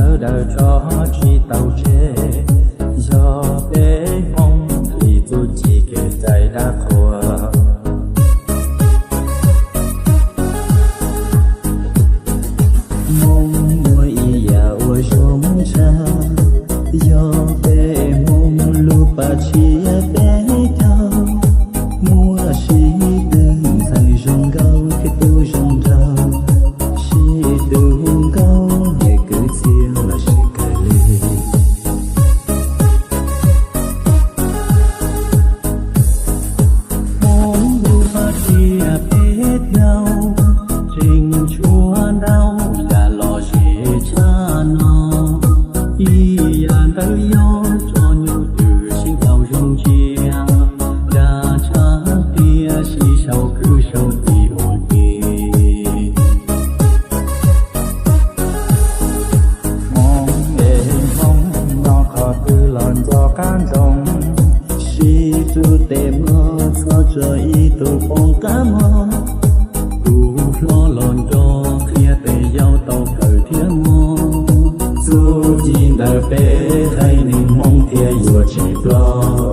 sawv daws rov tsis tau tseg, yog peb Hmoob li txuj ci kev cai dab qhuas. Hmoob muaj ib yam uas zoo tshaj, yog peb Hmoob lub paj tshiab peb caug, muaj sib tw ntxhais zoo nkauj thiab tub zoo nraug, sib tw hu nkauj niam kwv txiv los sis kawg li. Hmoob lub paj tshiab peb caug, tseem tshuav ntau yam lom zem tshaj no. Ib yam ntawd yog tso nyuj twm sib ntaus zoo ntsia, nra tshav tiaj sib sau kwv sau tij ua ke. Hmoob es Hmoob, nyob qhov twg los nco qab ntsoov, sib rub tes mloog txhob tso ib tug poob qab mob. Tus hlob los nco qhia tes yau tau kawm thiab mob. Txuj ci ntawm peb haiv neeg Hmoob thiaj yuav tsis ploj.